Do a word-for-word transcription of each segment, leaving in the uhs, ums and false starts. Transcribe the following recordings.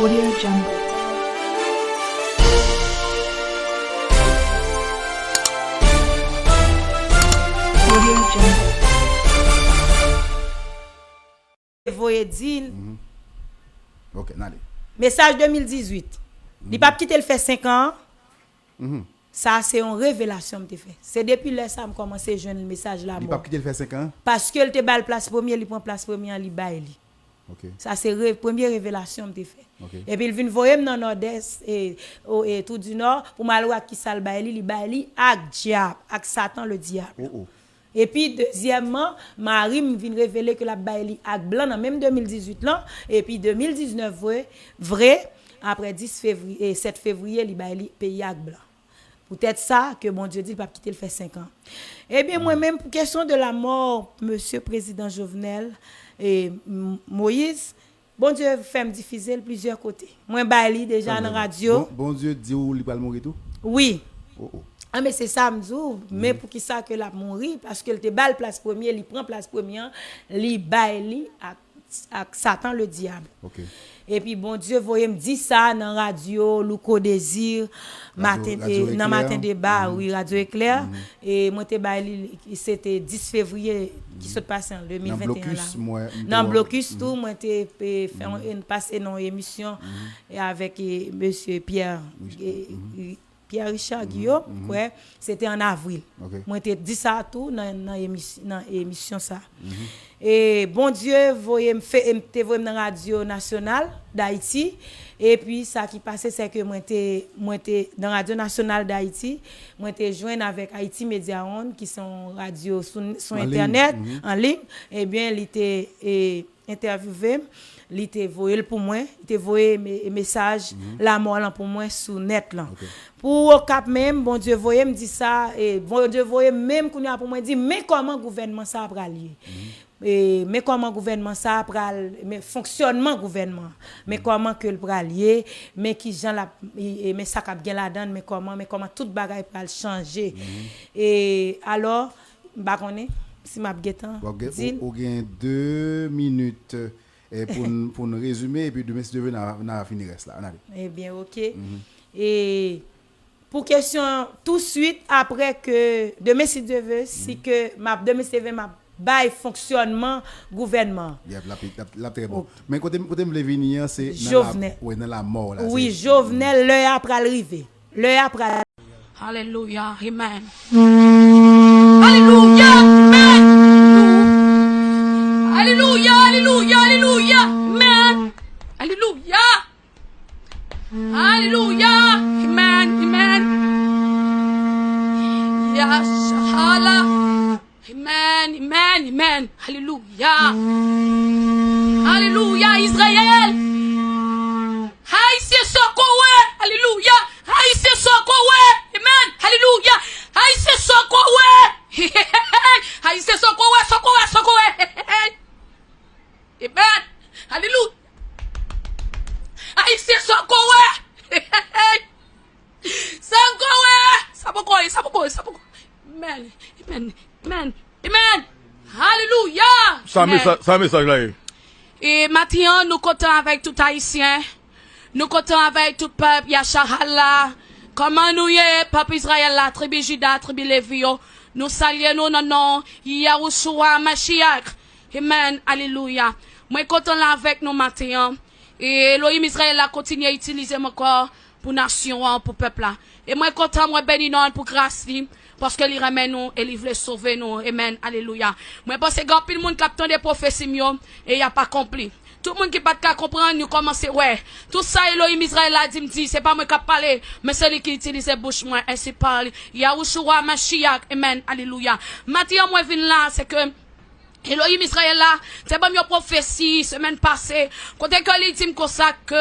Audio Jungle. Audio Jungle. Voye di l. Ok, n ale. Mesaj de mil dizuit. Li p ap kite l fè senk an. Sa se yon revelasyon m te fè. Se depi lè sa m kòmanse jwenn mesaj lanmò. Li p ap kite l fè senk an? Paske l te ba l plas premye, li pran plas premye an, li bay li. Ok. Sa se re, premye revelasyon m te fè. Ok. Epi l vin voye m nan Nòdès, e, o, e, Tou di Nò, pou m al wè ak kisa l bay li, li bay li ak dyab, ak Satan le dyab. Oh, oh. Epi, dezyèmman, mari m vin revele ke l ap bay li ak blan nan menm de mil dizuit lan, epi de mil diznèf vre, vre, apre dis fevriye, sèt fevriye, li bay li peyi ak blan. Poutèt sa, ke Bondye di l p ap kite l fè senk an. Ebyen, mwen menm, pou kesyon de lamò Mesye Prezidan Jovenel e Moïse, Bondye fè m difize l plizyè kote. Mwen bay li deja nan radyo. Bondye di w li pral mouri tou? Wi. Oh, oh. Anben, se sa m di w, men poukisa ke l ap mouri? Paske l te ba l plas premye, li pran plas premye an, li bay li ak, ak Satan le dyab. Ok. Epi Bondye voye m di sa nan radyo Louko Désir, maten, nan Maten Deba, wi, Radyo Eklè. E mwen te bay li, se te dis fevriye ki sot pase an de mil venteyen la. Nan blokis tou, mwen te e, fè yon, pase nan yon emisyon e avèk e, mesye Pierre, e, e, Pierre Richard Guillaume, m kwè, se te an avril. Mwen te di sa tou nan, nan emis, nan emisyon sa. E Bondye voye m, fe, m te voye m nan Radyo Nasyonal Dayiti. Epi sa ki pase, se ke mwen te, mwen te nan Radyo Nasyonal Dayiti, mwen te jwenn avèk Haïti Media One, ki se yon radyo sou, sou entènèt, an liy. Ebyen, li te e, entèvyouve m, li te voye l pou mwen, li te voye me, mesaj lamò lan pou mwen sou nèt lan. Pou Okap menm, Bondye voye m di sa, e Bondye voye m menm kounye a pou mwen di, men kòman gouvènman sa a pral ye. E, men kòman gouvènman sa a pral, men fonksyònman gouvènman, men kòman ke l pral ye, men kijan l ap, e, men sa k ap gen ladan l, men kòman, men kòman tout bagay pral chanje. E, alò, m pa konnen si m ap gentan di l. Ou gen de minit e, pou n, pou n rezime, epi demen, si Dye vle, n a, n a fini rès la. Ann ale. Ebyen, oke. E pou kesyon, touswit apre ke, demen, si Dye vle, si ke m ap, demen, si Dye vle, m ap bay fonksyònman gouvènman. Yep, l ap, l ap, l ap trè bon. Men kote, kote m vle vini an, se nan la, wi, nan lamò la. Wi, Jovenel, lè a pral rive. Lè a pral. Alelouya, amen. Alelouya, amen. Alelouya, alelouya, alelouya, amen. Alelouya. Alelouya, amen, amen. Yashala. Amen, amen, amen. Alelouya. Alelouya, Izrayèl. Ayisyen sa w kwè. Alelouya. Ayisyen sa w kwè. Amen. Alelouya. Ayisyen sa w kwè. Ayisyen sa w kwè, sa w kwè, sa w kwè. Amen. Alelouya. Ayisyen sa w kwè. Sa w kwè. Sa poko ye, sa poko ye, sa poko ye. Amen. Amen. Amen. Amen. Alelouya. Sa mesaj, sa mesaj la ye. E maten an, nou kontan avèk tout Ayisyen. Nou kontan avèk tout pèp Yasharahla. Kòman nou ye, pèp Izrayèl la, tribi Jida, tribi Levi yo? Nou salye nou nan non Yahushua Mashiach. Amen. Alelouya. Mwen kontan la avèk nou maten an. E Elohim Izrayèl la kontinye itilize m ankò pou nasyon an, pou pèp la. E mwen kontan, mwen beni non l pou gras li, paske li renmen nou e li vle sove nou. Amen. Alelouya. Mwen panse gen anpil moun k ap tande pwofesi m yo e y ap akonpli. Tout moun ki pa t ka konprann, yo kòmanse wè. Tout sa Elohim Izrayèl la di m di, se pa mwen k ap pale, men se li ki itilize bouch mwen, ensi pale Yahushua Mashiach. Amen. Alelouya. Maten an mwen vin la, se ke Elohim Izrayèl la te ban m yon pwofesi semèn pase, kote ke li di m konsa ke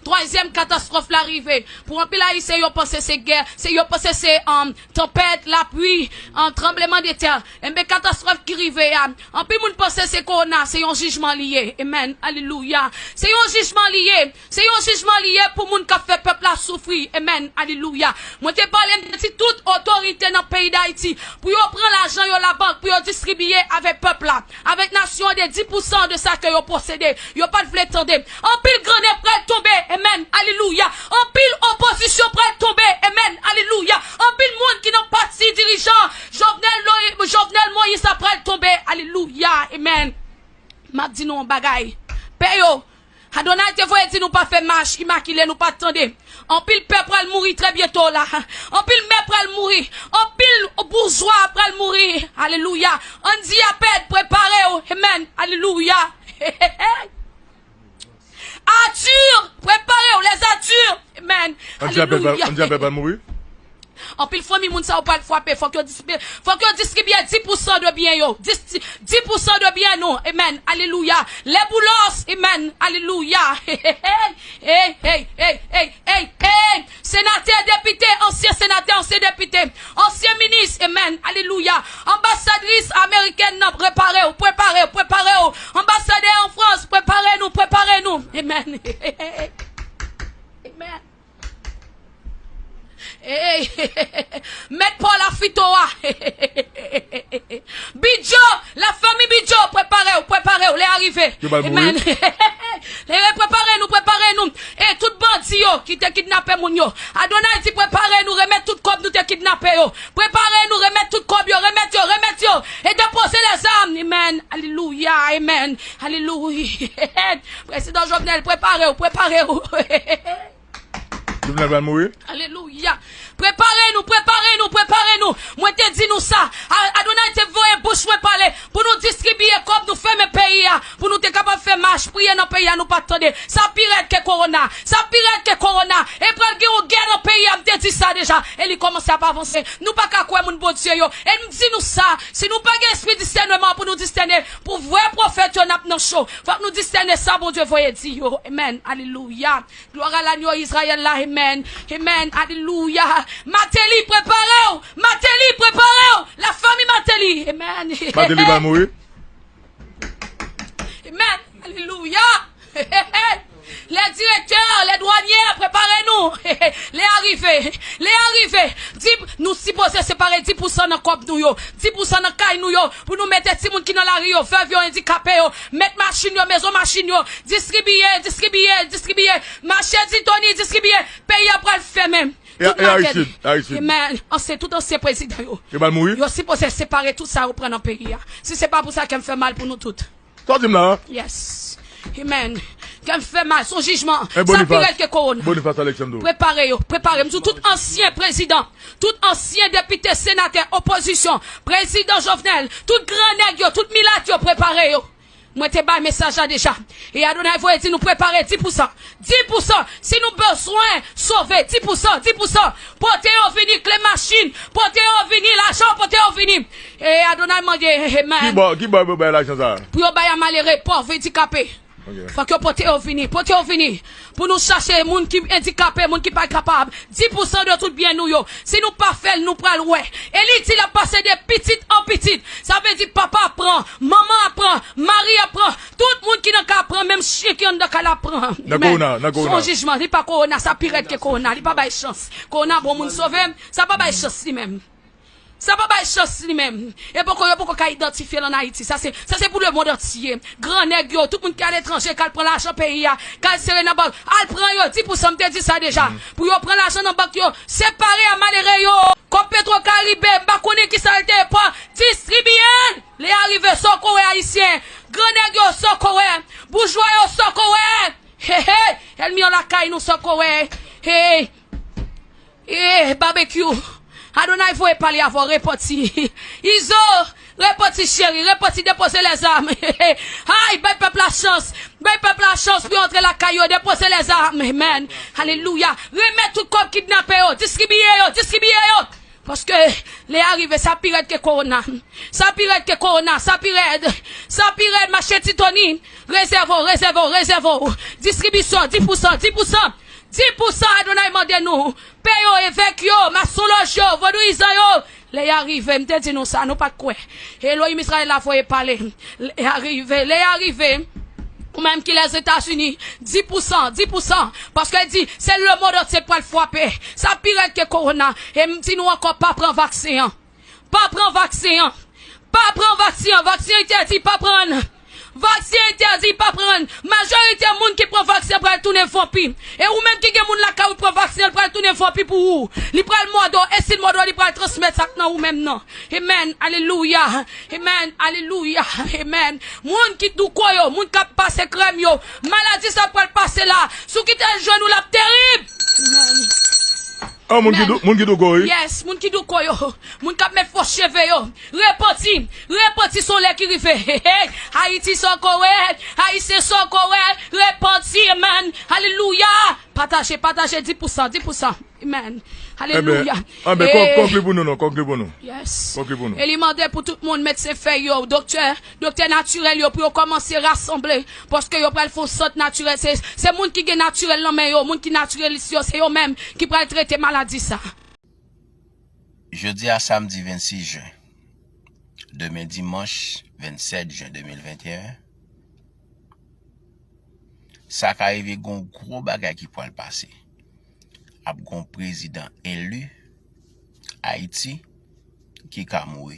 twazyèm katastwòf la rive. Pou anpil Ayisyen, yo panse se gè, se, yo panse se, um, tanpèt, lapli, um, tranblemanntè. Enben, katastwòf ki rive a, anpil moun panse se kowona, se yon jijman li ye. Amen. Alelouya. Se yon jijman li ye. Se yon jijman li ye pou moun k ap fè pèp la soufri. Amen. Alelouya. Mwen te pale, m te di tout otorite nan peyi Dayiti pou yo pran lajan yo labank, pou yo distribiye avèk pèp la, avèk nasyon an de dis pousan de sa ke yo posede. Yo pa t vle tande. Anpil grannen prèt tonbe. di nou yon bagay. Pè yo, Adonay te voye di nou pa fè mach imakile, nou pa t tande. Anpil pè pral mouri trè byento la. Anpil mè pral mouri. Anpil boujwa pral mouri. Alelouya. Andy Apèd, prepare w. Amen. Alelouya. Arthur, prepare w. Les Arthur. Amen. Andy Apèd pral, Alelouya. Andy Apèd pral mouri? Anpil fanmi moun sa yo pral frape. Fòk yo distribiye, fòk yo distribiye dis pousan de byen yo. Dis, dis pousan de byen nou. Amen. Alelouya. Les Boulos. Amen. Alelouya. Hey, hey, hey, hey, hey, hey, hey. Senatè, depite, ansyen senatè, ansyen depite, ansyen minis. Amen. Alelouya. Anbasadris amerikèn nan, prepare w, prepare w, prepare w. Anbasadè an Frans, prepare nou, prepare nou. Amen. Amen. Hey, mèt Paul Afito a. Bidjo, la fanmi Bidjo, prepare w, prepare w, lè a rive. Yo pral mouri. Amen. Lè, prepare nou, prepare nou. E tout bandi yo ki te kidnape moun yo. Adonay di, prepare nou, remèt tout kòb nou te kidnape yo. Prepare nou, remèt tout kòb yo, remèt yo, remèt yo. E depoze lèzam. Amen. Alelouya, amen. Alelouya. Prezidan Jovenel, prepare w, prepare w. Jovenel pral mouri? Alelouya. Prepare nou, prepare nou, prepare nou. Mwen te di nou sa. A-, Adonay te voye bouch mwen pale pou nou distribiye kòb nou fèmen peyi a, pou nou te kapab fè mach, priye nan peyi a, nou pa t tande. Sa pi rèd ke kowona. Sa pi rèd ke kowona. E pral gen yon gè nan peyi a, m te di sa deja. E li kòmanse ap avanse. Nou pa ka kwè moun Bondye yo. E m di nou sa, si nou pa gen espri distèneman pou nou distène, pou vrè pwofèt yo n ap nan cho. Fòk nou distène sa Bondye voye di yo. Amen. Alelouya. Glwa a lanyo Izrayèl la, amen. Amen, alelouya. Mateli, prepare w. Mateli, prepare w. La fanmi Mateli, amen. Mateli pral mouri? Amen, alelouya. Les directeurs, les douaniers, prepare nou. Lè a rive, lè a rive. Di, nou sipoze separe dis pousan nan kòb nou yo, dis pousan nan kay nou yo, pou nou mete timoun ki nan lari yo, vèv yo, andikape yo, mèt machin yo, mezon machin yo, distribiye, distribiye, distribiye. Mache Titoni, distribiye. Peyi a pral fèmen. E, tout e Aristide, Aristide. Amen. Ansyen, tout ansyen prezidan yo. Yo pral mouri? Yo sipoze separe tout sa yo pran nan peyi a. Si se pa pou sa, kè m fè mal pou nou tout. Sa w di m la a? Yes. Amen. Kè m fè mal, se yon jijman. Sa pi rèd ke kowona. Boniface Alexandro. Prepare yo, prepare. M di w, tout ansyen prezidan, tout ansyen depite, senatè, opozisyon, prezidan Jovenel, tout gran nèg yo, tout milat yo, prepare yo. Mwen te bay mesaj la deja. E Adonay voye di nou prepare dis pousan. Dis pousan. Si nou bezwen sove, dis pousan, dis pousan. Pote yo vini, kle machin. Pote yo vini, lajan, pote yo vini. E Adonay mande, amen. Ki bò, ki bò yo bay lajan sa a? Pou yo bay a malere, pòv, andikape. Ok. Fòk yo pote yo vini, pote yo vini. Pou nou chache moun ki andikape, moun ki pa kapab. Dis pousan de tout byen nou yo. Si nou pa fè l, nou pral wè. E li di l ap pase de pitit an pitit. Sa vle di papa ap pran, manman ap pran, mari ap pran. Tout moun ki nan kay ap pran, menm chen ki anndan kay la ap pran. Nan kowona, nan kowona. Se yon jijman, li pa kowona, sa pi rèd ke kowona. Li pa bay chans. Kowona bon moun sove, sa pa bay chans li menm. Sa pa bay chans li menm. E poko, yo poko ka idantifye l ann Ayiti. Sa se, sa se pou lemonn antye. Gran nèg yo, tout moun ki aletranje, k al pran lajan peyi a, k al sere nan bank, al pran yo, dis pousan, m te di sa deja. Pou yo pran lajan nan bank yo, separe a malere yo. Kòb Petro Karibe, m pa konnen kisa l te pran, distribiye l. Lè a rive, sa w ko wè ayisyen. Gran nèg yo, sa w ko wè. Boujwa yo, sa w ko wè. He, he, ènmi an lakay nou, sa w ko wè. He. Eh, Babekyou, Adonay voye pale avè w, repanti. Izo, repanti cheri, repanti, depoze lèzam. Ay, bay pèp la chans, bay pèp la chans pou yo antre lakay yo, depoze lèzam. Amen. Alelouya. Remèt tout kòb kidnape yo, distribiye yo, distribiye yo. Paske lè a rive, sa pi rèd ke kowona. Sa pi rèd ke kowona, sa pi rèd. Sa pi rèd, mache Titoni. Rezève w, rezève w, rezève w. Distribisyon, dis pousan, dis pousan. Dis pousan Adonay mande nou. Pè yo, evèk yo, masonlòj yo, vodouyizan yo. Lè a rive, m te di nou sa, nou pa t kwè. Elohim Izrayèl la voye pale. Lè a rive, lè a rive. Ou menm ki Lèzetazini, dis pousan, dis pousan. Paske l di, se lemonn antye k pral frape. Sa pi rèd ke kowona. E m di nou ankò, pa pran vaksen an. Pa pran vaksen an. Pa pran vaksen an. Vaksen an entèdi, pa pran l. Vaksen entèdi, pa pran l. Majorite moun ki pran vaksen pral tounen vanpi. E ou menm ki gen moun lakay ou pran vaksen, l pral tounen vanpi pou ou. Li pral mòde w, e si l mòde w, li pral transmèt sa k nan ou menm nan. Amen. Alelouya. Amen. Alelouya. Amen. Moun ki douko yo, moun k ap pase krèm yo, maladi sa pral pase la. Si w kite l jwenn ou, l ap terib. Amen. Ah, moun ki dou, moun ki douko, wi. Yes, moun ki douko yo, moun k ap met fo cheve yo, repanti, repanti se yon lè ki rive. Hey, hey. Ayiti se yon korèd, Ayisyen se yon korèd, repanti, amen. Alelouya. Pataje, pataje, di pou san, di pou san. Amen. Alelouya. Anben, konkli pou nou non, konkli pou nou. Yes. Konkli pou nou. E li mande pou tout moun, medsen fèy yo, doktè, doktè natirèl yo, pou yo kòmanse rasanble. Paske yo pral fè yon sant natirèl. Se, se moun ki gen natirèl nan men yo, moun ki natirèlis yo, se yo menm ki pral trete maladi sa. Jodi a samdi vennsis jen, demen dimanch vennsèt jen de mil venteyen, sa ka rive gon gwo bagay ki pral pase. Ap gon prezidan eli Ayiti ki ka mouri.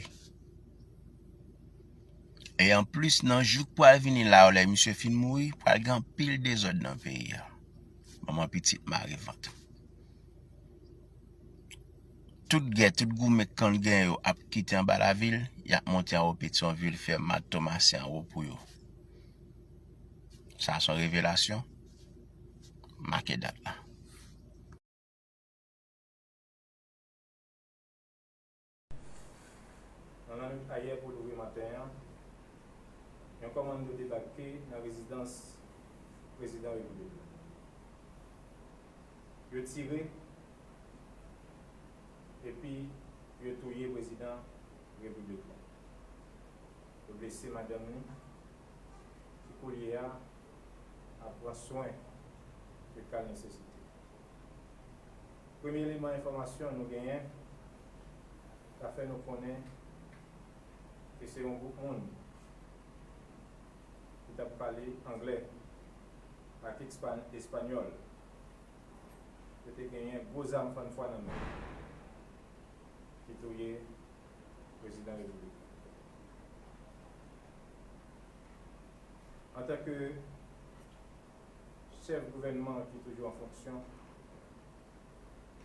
E anplis, nan jou k pral vini la yo, lè misye fin mouri, pral gen anpil dezòd nan peyi a. Manman pitit mare vant. Tout gè, tout goumen k konn gen yo ap kite anba lavil, y ap monte anwo Petyonvil fè mat Tomasen anwo pou yo. Sa se yon revelasyon. Make dat la. Nan lannwit ayè pou louvri maten an, yon kòmanndo debake nan rezidans prezidan repiblik la. Yo tire epi yo touye prezidan repiblik la. Yo blese madanm li ki koulye a ap pran swen de ka nesesite. Premye eleman enfòmasyon nou genyen ka fè nou konnen ke se yon gwoup moun ki t ap pale anglè ak espanyòl. Yo te genyen gwo zam fannfwa nan men yo ki touye prezidan repiblik la. Antanke chèf gouvènman ki toujou an fonksyon,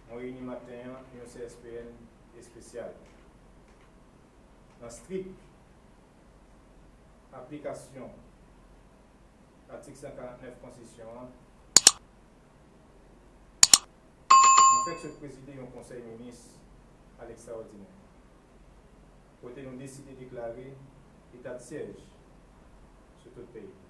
mwen reyini maten an yon C S P N espesyal. Nan strik aplikasyon atik san karant nèf konstitisyon an, mwen fèk sot prezide yon konsèy minis alekstraòdinè, kote nou deside deklare eta de syèj sou tout peyi a.